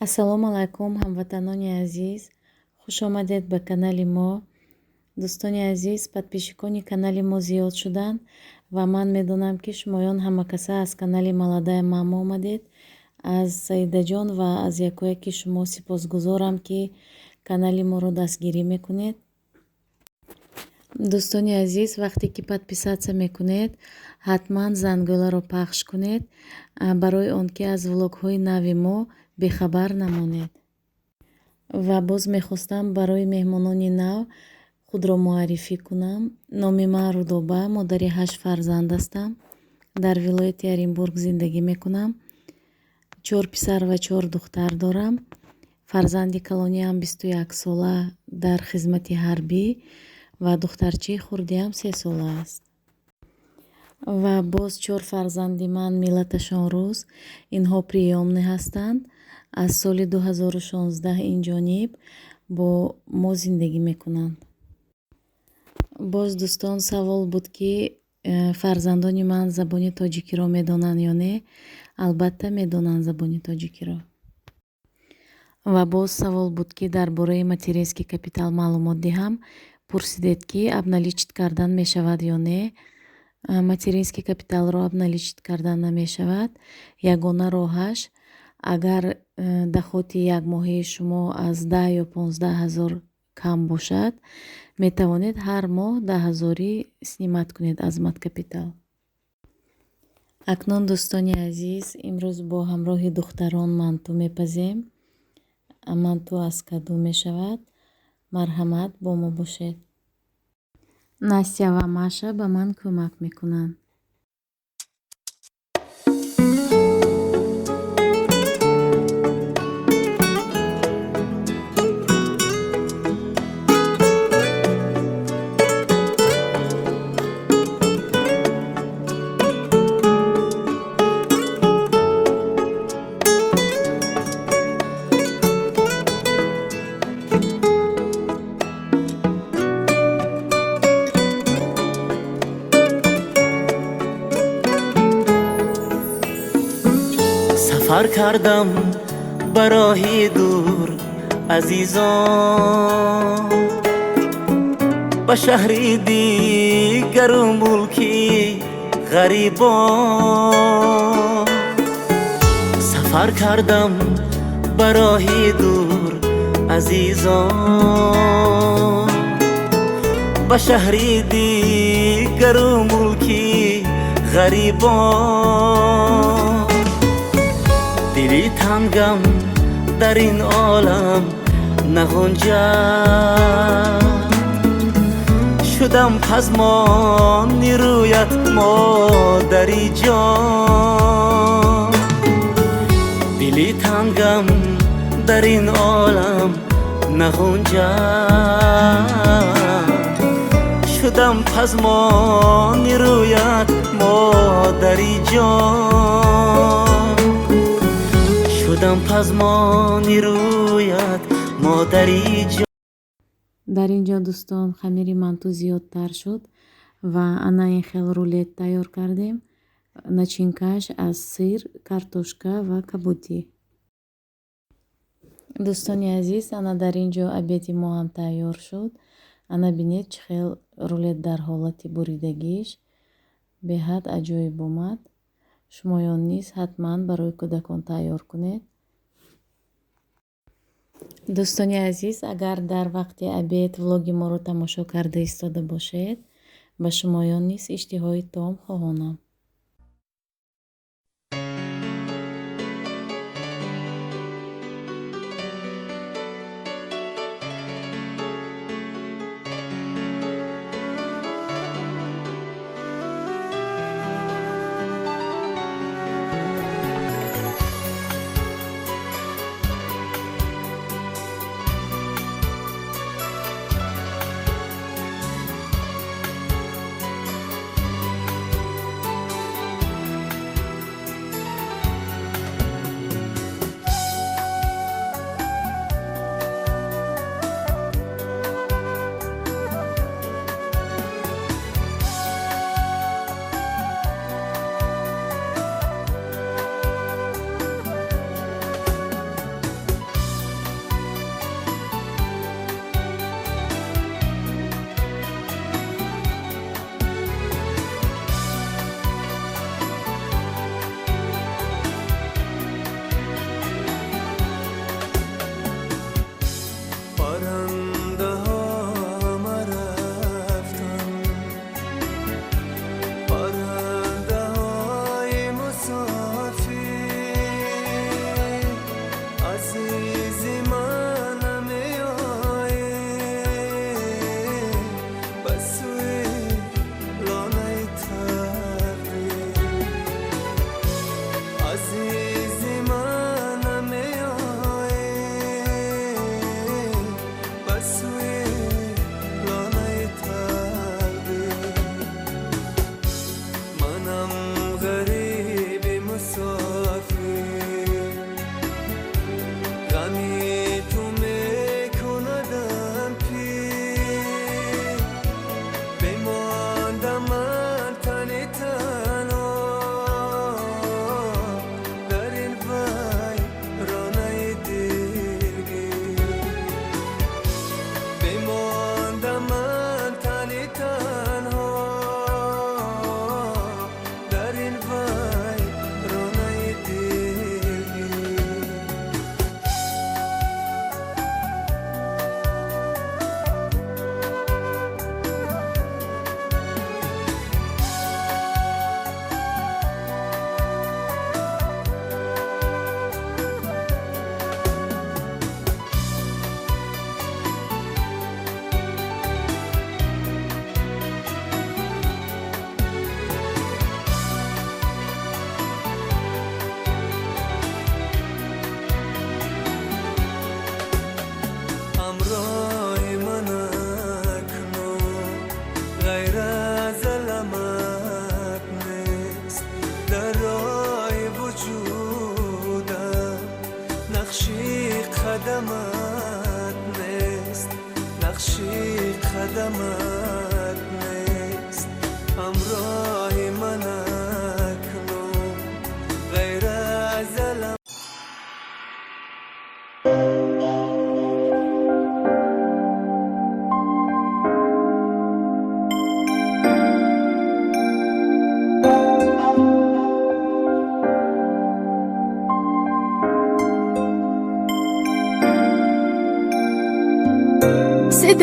Ассалому алайкум, ҳамватанони азиз, хуш омадед ба канали мо. Дӯстони азиз, подписчикони канали мо зиёд шуданд ва ман медонам, ки шумоён ҳамакаса аз канали Молодая мама омадед. Аз Саидаҷон ва аз якояки шумо сипосгузорам, ки канали моро дастгирӣ мекунед. Дӯстони азиз, вақте ки подписаться мекунед, ҳатман зангӯларо пахш кунед, барои он ки аз влогҳои нави мо бехабар намонед. Ва боз мехостам барои меҳмонони нав худро муаррифӣ кунам. Номи ман Рудоба, модари 8 фарзанд ҳастам. Дар вилояти Оренбург зиндагӣ мекунам. 4 писар ва 4 духтар дорам. Фарзанди калониам 21 сола дар хизмати ҳарбӣ ва духтарчаи хурдиам 3 сола аст. Ва боз 4 фарзанди ман миллаташон рус, инҳо приёмный ҳастанд. Аз соли 2016 ин ҷониб бо мо зиндагӣ мекунанд. Боз дӯстон, савол буд, ки фарзандони ман забони тоҷикиро медонанд ё не? Албатта медонанд забони тоҷикиро. Ва боз савол буд, ки дар бораи материнский капитал маълумот диҳам. Пурсидед, ки обналичить кардан мешавад ё не? Материнский капиталро обналичить кардан намешавад. Ягона роҳаш, агар доходи якмоҳаи шумо аз 10 ё 15 ҳазор кам бошад, метавонед ҳар моҳ 10 ҳазорӣ снимать кунед аз мат-капитал. Акнун, дӯстони азиз, имрӯз бо ҳамроҳи духтарон манту мепазем. Манту аз каду мешавад. Марҳамат, бо мо бошед. Настя ва Маша ба ман кӯмак мекунанд. Сафар кардам ба роҳи дур, азизон, ба шаҳри дигару мулки ғарибон. Сафар кардам ба роҳи дур, азизон, ба шаҳри дигару мулки ғарибон. Дили тангам дар ин олам нағунҷад, шудам пазмони рӯят, модари ҷон. Дили тангам дар ин олам нағунҷад, шудам пазмони рӯят, модари ҷон. Шудам пазмони рӯят, модари ҷон. Дар ин ҷо, дӯстон, хамири манту зиёдтар шуд ва ана ин хел рулет тайёр кардем. Начинкааш аз сир, картошка ва кабудӣ. Дӯстони азиз, ана дар ин ҷо обеди мо ҳам тайёр шуд. Ана бинед, чӣ хел рулет дар ҳолати буридагиш беҳад аҷоиб омад. Шумоён низ ҳатман барои кӯдакон тайёр кунед. Дӯстони азиз, агар дар вақти обед влоги моро тамошо карда истода бошед, ба шумоён низ иштиҳои таом хоҳонам.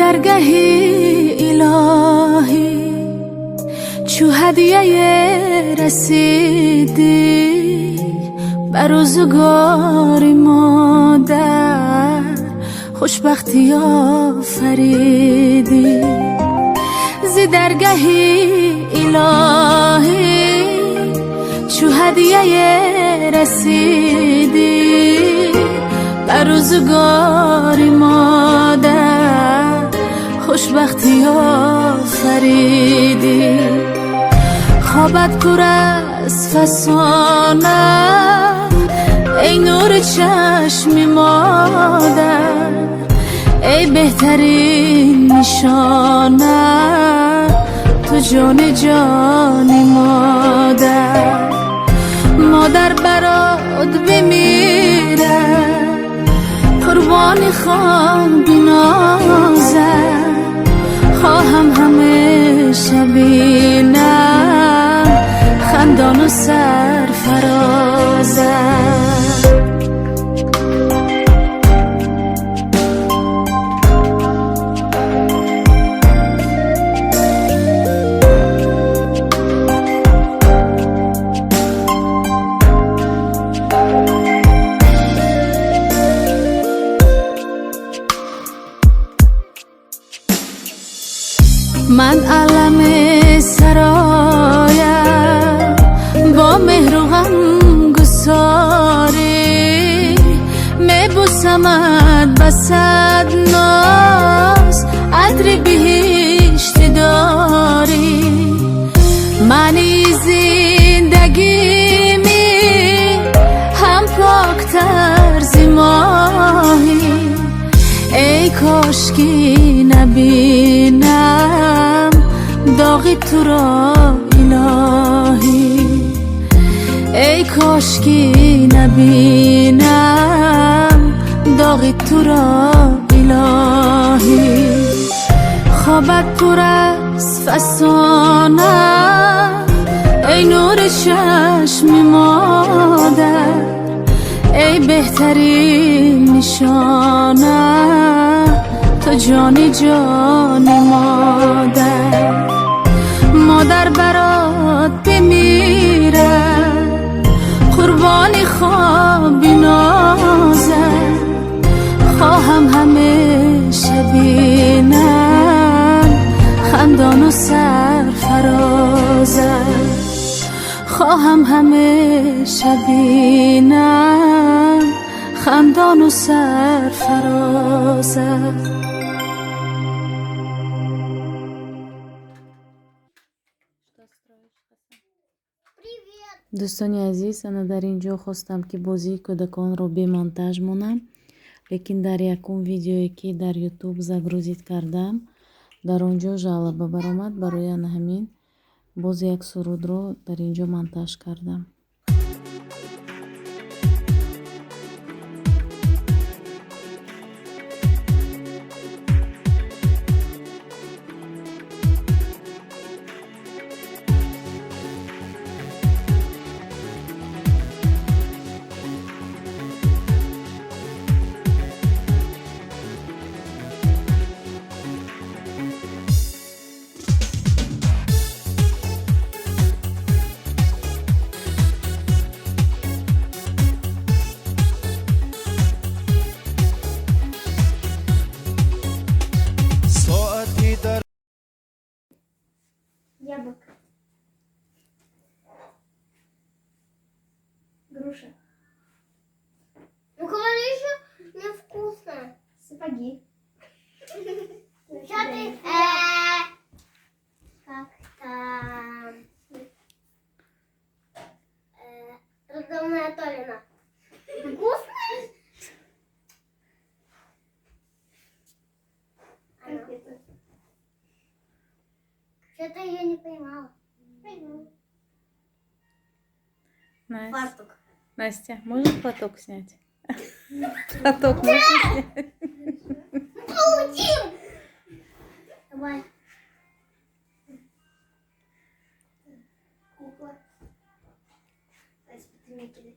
Даргаҳи илоҳӣ чу ҳадияе расидӣ, ба рӯзгори модар хушбахтӣ офаридӣ. Зи даргаҳи илоҳӣ чу ҳадияе расидӣ, ба рӯзгори модар хушбахтӣ офаридӣ. Хобат пур аз фасона, эй нури чашми модар, эй беҳтарин нишона, ту ҷони ҷони модар. Модар барот бимирад, қурбони хоби нозат, хоҳам ҳамеша бинам хандону сарфарозат. Ман аламе сароям бо меҳру ғамгусорӣ, мебусамад ба сад ноз атри биҳишти дорӣ. Маънии зиндагими ҳам поктар зи моҳӣ, эй кошки набинам доғи туро илоҳӣ, эй кошки набинам доғи туро илоҳӣ. Хобат пур аз фасона, эй нури чашми модар, эй беҳтарин нишона, ту ҷони ҷони модар. Модар барот бимирад, қурбони хоби нозат, хоҳам ҳамеша бинам хандону сарфарозат, хоҳам ҳамеша бинам хандону сарфарозат. Дӯстони азиз, ана дар ин ҷо хостам, ки бозии кӯдаконро бемонтаж монам, лекин дар якум видеое, ки дар Ютуб загрузить кардам, дар он ҷо жалоба баромад. Барои ана ҳамин боз як сурудро дар ин ҷо монтаж кардам. Соати дар Яблоко. Груша. Ну, говори еще невкусно. Сапоги. Что ты? Как там? Роддомная Толина. Вкусно? Она. Конфеты. Что-то я не поймала. Поймала. Настя, Фартук. Настя, можно платок снять? Платок можно снять? Получил! Давай. Кукла. Давай, ты мне кидай.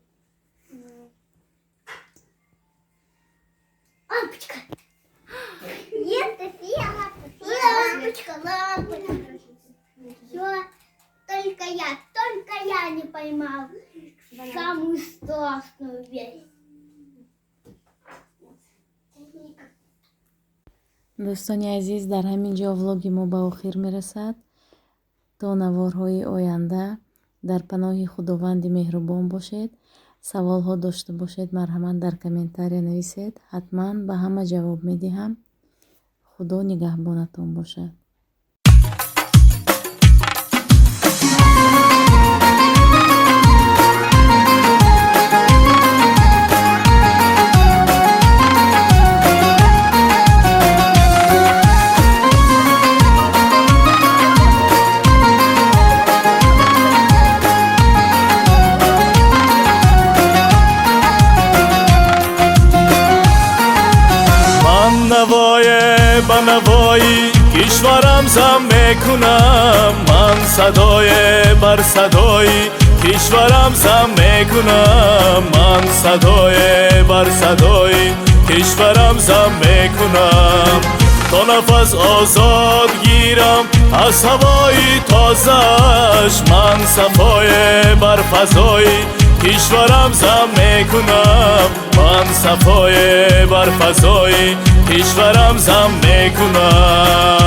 Лампочка. Нет, София. Все, только я не поймал самую страшную вещь. Дӯстони азиз, дар ҳамин ҷо влоги мо ба охир мерасад. То наворҳои оянда дар паноҳи Худованди меҳрубон бошед. Саволҳо дошта бошед, марҳамат дар комментария нависед. Ҳатман ба ҳама ҷавоб медиҳам. Худо нигаҳбонатон бошад. Ба навои кишварам зам мекунам, ман садое бар садои кишварам зам мекунам, ман садое бар садои кишварам зам мекунам. То нафас озод гирам аз ҳавои тозааш, ман сафое бар фазои кишварам зам мекунам, ман сафое бар фазои кишварам зам мекунам.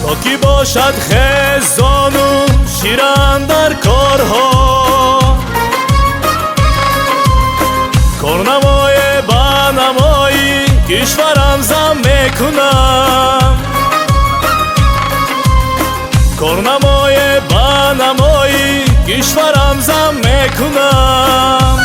То ки бошад хезону ширан дар корҳо, корнамое ба намои кишварам зам мекунам, корнамое ба намои кишварам зам мекунам.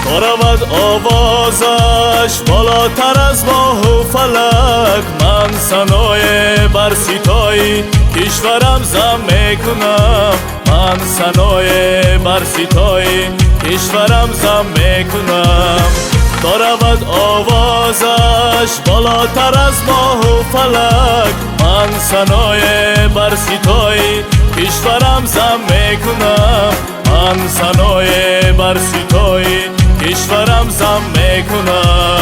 То равад овозаш болотар аз моҳу фалак, ман саное бар ситои кишварам зам мекунам, ман саное бар ситои кишварам зам мекунам. То равад овозаш болотар аз моҳу фалак, ман саное бар ситои кишварам зам мекунам, ман саное бар ситои кишварам зам мекунам.